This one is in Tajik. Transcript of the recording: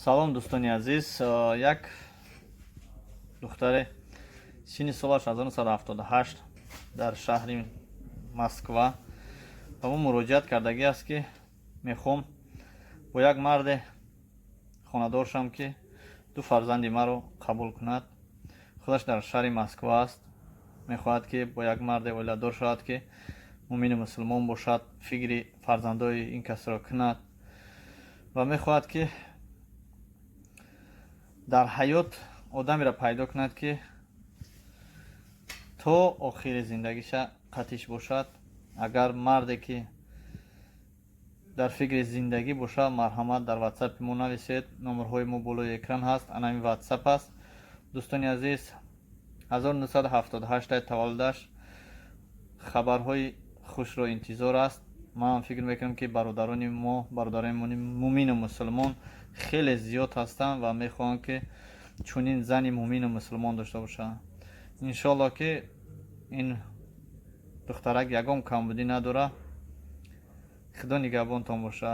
Салом, дӯстони азиз. Як духтаре, синни солаш 1978, дар шаҳри Москва ба мо муроҷиат кардагӣ аст, ки мехоҳам бо як марде хонадор шавам, ки ду фарзанди маро қабул кунад. Худаш дар шаҳри Москва аст. Мехоҳад, ки бо як марде оиладор шавад, ки муъмини мусулмон бошад, фикри фарзандои ин касро кунад ва мехоҳад, ки дар ҳаёт одамеро пайдо кунад, ки то охири зиндагиша қатиш бошад. Агар марде, ки дар фикри зиндагӣ бошад, марҳамат, дар ватсапи мо нависед. Номерҳои мо болои экран ҳаст, анами ватсап аст. Дӯстони азиз, 1978 таваллудаш. Хабарҳои хушро интизор аст. Ман фикр мекунам, ки бародарони мо, бародарони муъмину мусулмон хеле зиёд ҳастанд ва мехоҳанд, ки чунин зани муъмину мусулмон дошта бошанд. Иншоалло, ки ин духтарак ягон камбудӣ надорад. Худо нигаҳбонтон боша.